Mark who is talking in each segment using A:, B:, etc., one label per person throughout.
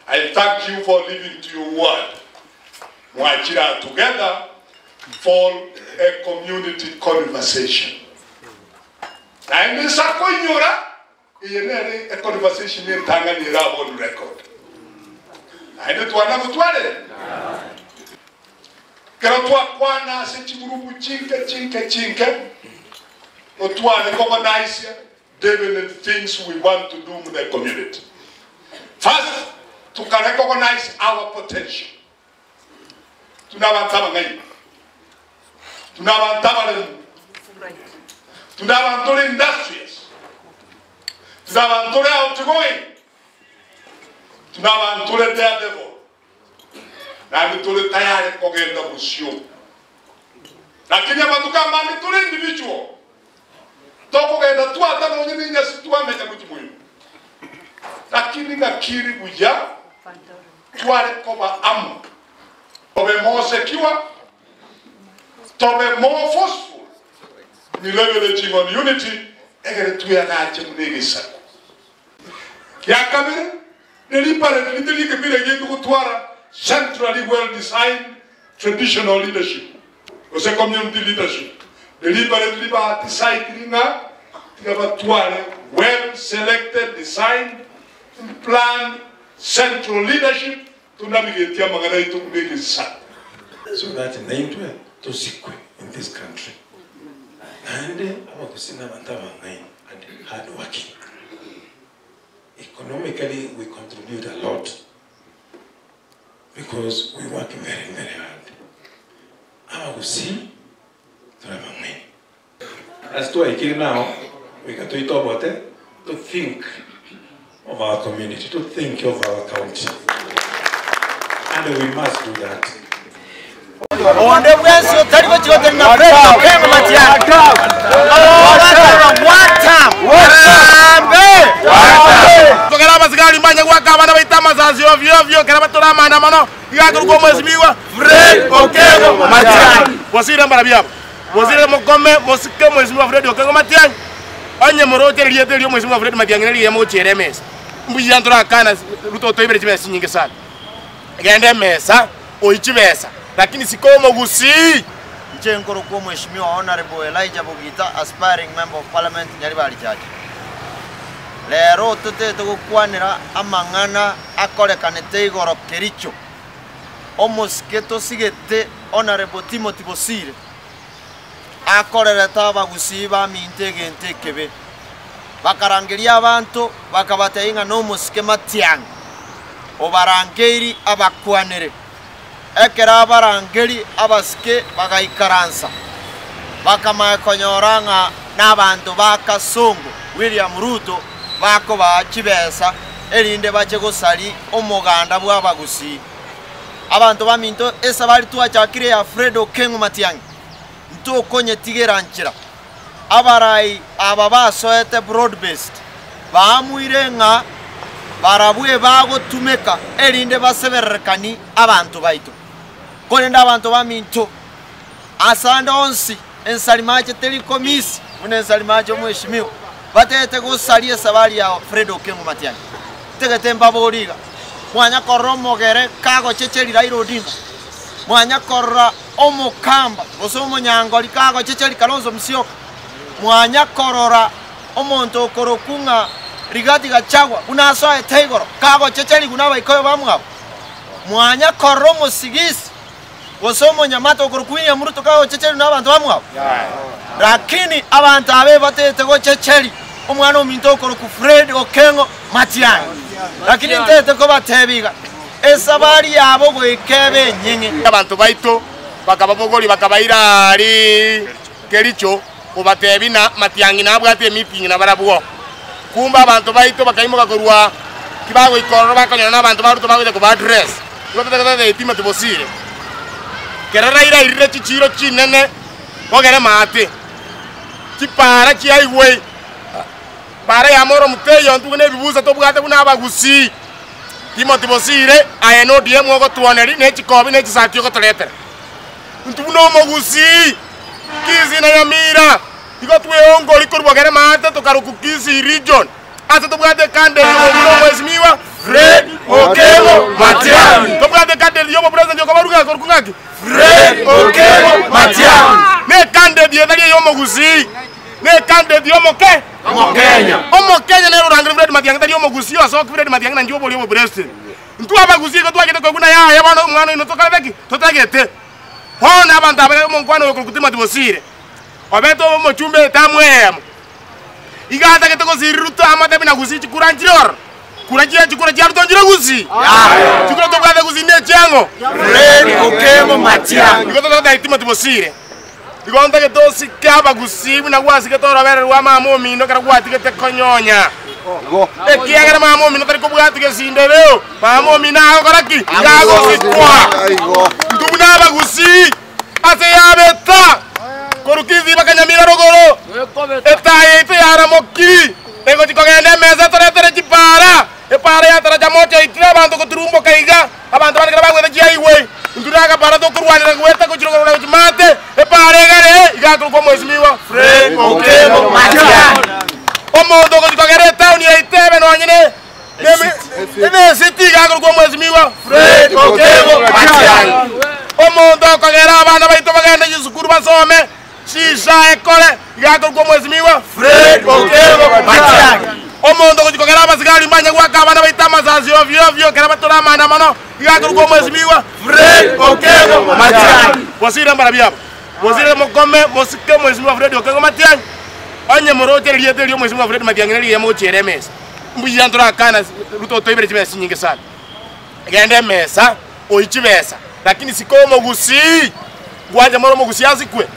A: I thank you for living to your word. Mwachire aa together for a community conversation. Naende inse akoinyora, eye nere e conversation entang'ani ere aba on record. Naende twana gotwarire? Ekero twakwana ase chigurupu chinke chinke chinke, totwarecognize definite things we want to do in the community. First, tukarecognize our potential. Tuna abanto abang'aini, tuna abanto abaremu, tuna abanto ore industrious, tuna abanto ore outgoing, tuna abanto ore daredevil, naende tore tayari kogenda bosio. Lakini amatuko amange tore individual, tokogenda twata nonye nenyasi twamenya gochia moino. Lakini ng'akiri buya tware koba amo, tobe more secure, tobe more forceful in leveraging on unity egere tweagache buna egesaku. Gia kabere, deliberately teri ekemira giaito gotwara centrally well designed traditional leadership gose community leadership. Deliberately ba decidiri ng'a tiga batware well selected, designed and planned Central leadership tonabigetie amang'ana aito buna egesaku.
B: So that naintwe tosikwe in this country. Naende abagusii nabanto abang'aini and hard working. Economically we contribute a lot because we work very very hard. Abagusii tore abang'aini. Ase twaikire nao goika toite obote to think of our community, to think of our county and we must do that.
C: Onde bwensi otari gochia gotenena Fred Okengo Matiang'i ogoterwa one-term. Harambee!
D: Togere abasigari mbanye goaka abana baito amasasi ovio ovio ekero batore amaandamano, iga akorokwa omwesimigwa Fred Okengo Matiang'i. Bosire mbarabio aba. Mosire mokome, mosike Mheshimiwa Fred Okengo Matiang'i, onye moroche erieta erio Mheshimiwa Fred Matiang'i nerigiya mogochiera emesa. Mbuya ntorakana Ruto otoibere chibesa chinyinge sana. Genda emesa oyie chibesa, lakini sika omogusii.
C: Inche nkorokwa Omweshimiwa Honourable Elijah Bogita, Aspiring Member of Parliament, Nyaribari Church. Rero totete gokwanera amang'ana akorekanete igoro Kericho. Omosike tosigete Honourable Timothy Bosire akorerete abagusii baminto egento ekebe. Bakarangeria abanto bakabatebia ng'a nomosike matiang'i obarangeiri abakwanere. Ekero abarangeri abasike bagaikaransa, bakamanya konyora ng'a nabanto ba Kasongo William Ruto bakobaa chibesa erinde bache gosaria omoganda bw'abagusii. Abanto baminto esabari twachakire ya Fred Okeng'o Matiang'i, ntokonyetigera nchera. Abarai aba basoete broad based baamuire ng'a barabwo ebagotumeka erinde basebererekani abanto baito. Korende abanto baminto, asande onsi ensarimache teri komisi buna ensarimache omweshimiwa batete gosaria esabari ya Fred Okengo Matiang'i. Ntagete mbaborie iga, mwanya korora omogere kagochecheria Raila Odinga? Mwanya korora omokamba gose omonyangori kagochecheria Kalonzo Musyoka? Mwanya korora omonto okorokwa ng'a Rigathi Gachagua buna asoete igoro kagochecherigwa nabaikoyo bamwabo? Mwanya korora omosigisi gose omonyamate okorokwa William Ruto kagochecherigwa nabanto bamwabo? Lakini abanto aba ebatete gochecheria omwana ominto okorokwa Fred Okengo Matiang'i. Lakini ntete kobatebia iga, esabari yabo goika ebe enyeng'e.
D: Abanto baito bakababogoria bakabaira aria Kericho kobatebia na Matiang'i nabwate emeeting nabarabwo. Kumbe abanto baito bakaimoka korwa tibagoika ororo bakonyora na abanto ba Ruto bagocha koba address. Igo totagete Timothy Bosire. Kera Raila airire chichiiro chinene bogere maate, chipara chia highway, para ya Moro Muteyo intwe buna ebibusa tobwate buna abagusii. Timothy Bosire aye na ODM ogotwoneria ne chikobi ne chisati ogotoretera. Intwe buna omogusii, Kisii na Nyamira, igo tweongori korwa bogere maate tokarokwa Kisii region ase tobwate ecandidate obo buna omwesimigwa Fred Okengo. candidate ya obopresident okobaruga akorokwa ng'aki?
E: Fred Okengo Matiang'i.
D: Ne ecandidate etari eya omogusii, ne ecandidate ya omoke
E: Omokenya.
D: Omokenya nere orangire Fred Matiang'i tari omogusii osoki Fred Matiang'i nanche oborie obopresident. Intwe abagusii igo twachete koigwa na yaya bono omwana oino tokorete ki? Totagete. Bono abanto aba omonkwana oyo okorokwa Timothy Bosire, obete omochumba etamu eyemo, iga atagete gosiri Ruto amotebi na gusii chikura nchire ororo, kura chia chikura chia Ruto nchire gusii? Chikura tobwate gusii ne echiang'o?
E: Fred Okengo Matiang'i.
D: Igo totagete Timothy Bosire, igo ntagete osike abagusii buna gwasigete orobere rwa mama omino ekero gwatigete konyonya. Ekiagera mama omino tari kobwati gesindero, mama omino agokora ki? Iga agosikwa. Intwe buna abagusii ase yabeta korwa Kisii mpaka Nyamira rogoro, etaya yaito yaramokiri egochi kogenda emesa etoretere chipara, epara yataracha mocha yaitire abanto goturumboka iga, abanto bande ekero bagwete chiaigwe, intwe na agapara tokorwanera goeta gochia rogoro na gochia maate, epara egere iga akorokwa omwesimigwa
E: Fred Okengo Matiang'i.
D: Omonto ogochia kogera etaoni yaito ebe nonye ne Esiti iga akorokwa omwesimigwa
E: Fred Okengo Matiang'i.
D: Omonto okogera abana baito bagende chisukuru basome, chinsa ekore, iga akorokwa omwesimigwa
E: Fred Okengo Matiang'i.
D: Omonto ogochia kogera abasigari mbanye goaka abana baito amasasi ovyo ovyo ekero batore amaandamano, iga akorokwa omwesimigwa
E: Fred Okengo Matiang'i.
D: Bosire mbarabio aba, bosire mokome mosike omwesimigwa Fred Okengo Matiang'i, onye moroche erieta erio omwesimigwa Fred Matiang'i nerigiya mogochiera emesa. Mbuya ntorakana Ruto otoibere chibesa chinyinge sana. Genda emesa oyi chibesa lakini sika omogusii. Ngwancha more omogusii asikwe?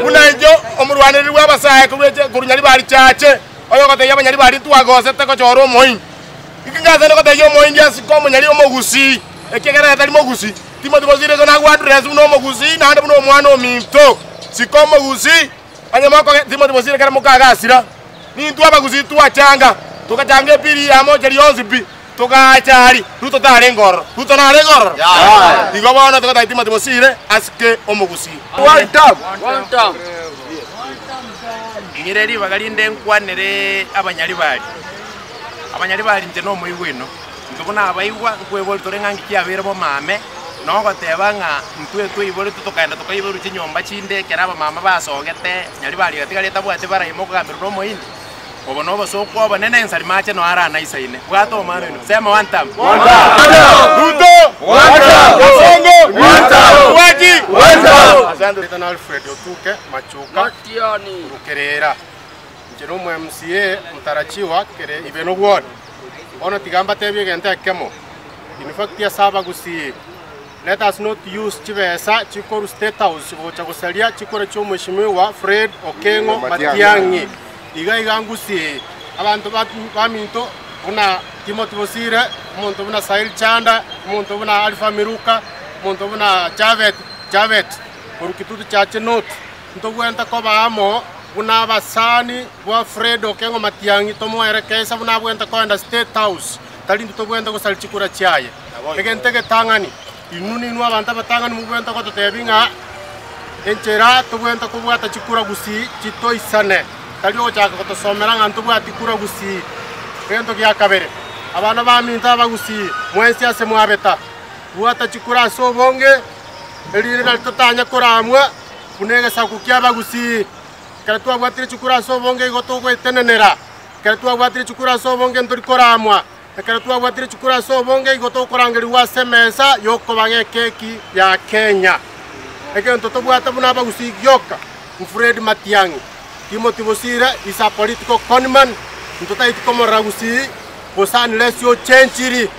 D: Buna inche omorwanereri bwa abasae korwa eche korwa Nyaribari chache oyogotebia abanyaribari ntwagosete gochora omoindi. Inki ngasende gotebia omoindi asike omonyari omogusii ekiagera ere tari mogusii. Timothy Bosire igo nagwadress buna omogusii naende buna omwana ominto. Sika omogusii onye mokoge Timothy Bosire ekero mokagasira. Nintwe abagusii twachanga, togachanga epiri ya mochari yonsi pi, togaacha aria, Ruto tarenge ororo. Ruto narenge ororo? Igo bono togotebia Timothy Bosire asike omogusii.
F: Ng'ire ribaga rinde nkwanere abanyaribari. Abanyaribari inche nomoigwa oino. Intwe buna abaigwa nkweboria tore ng'a nki kiabeire bomame, na ogoteba ng'a intwe twaiboretwe tokagenda tokaiborwa chinyomba chinde ekero abamama basogete nyaribari egatiga ritabwati baraima okogamberwa na omoindi. Obo nobosooku obonene ensari mache noyo aranaisaine. Bwata omwana oino. Sema one term.
D: Ruto! Kasongo! Mwachi!
G: Asante. Na Alfred Otuke Machuka Rukerera. Inche nomo MCA mtarajiwa kere Ibeno ward. Bono tiga mbatebie egento ekemo. In fact ase abagusii let us not use chibesa chikorwa state house gocha gosaria chikore chia omweshimiwa Fred Okengo Matiang'i. Iga iga ngusii abanto baminto buna Timothy Bosire, omonto buna Sail Chanda, omonto buna Alpha Miruka, omonto buna Javet Javet korwa Kitutu Chache North. Ntobwenerete koba amo buna abasani bwa Fred Okengo Matiang'i tomoerekesa buna abwenerete kogenda State House, tari intwe tobwenerete gosaria chikura chiaye. Egento egetang'ani, inwe ninwe abanto abatang'ani mobwenerete gototebia ng'a enchera tobwenerete kobwata chikura gusii chitoisane, tari ogochaka gotosomera ng'a ntobwati kura gusii. Egento gia kabere, abana baminto abagusii mwensi ase mwabeta, bwata chikura ase obonge, erinde nari totanya koramwa. Buna egesaku ki'Abagusii, ekero twabwatire chikura ase obonge igo togoetenenera, ekero twabwatire chikura ase obonge ntori koramwa, ekero twabwatire chikura ase obonge igo tokorangerigwa ase emesa y'okobaga ekeki ya Kenya. Egento tobwate buna Abagusii gioka, Fred Matiang'i, Timothy Bosire is a political conman, ntotaeti komorora Gusii gose unless ochenchiri.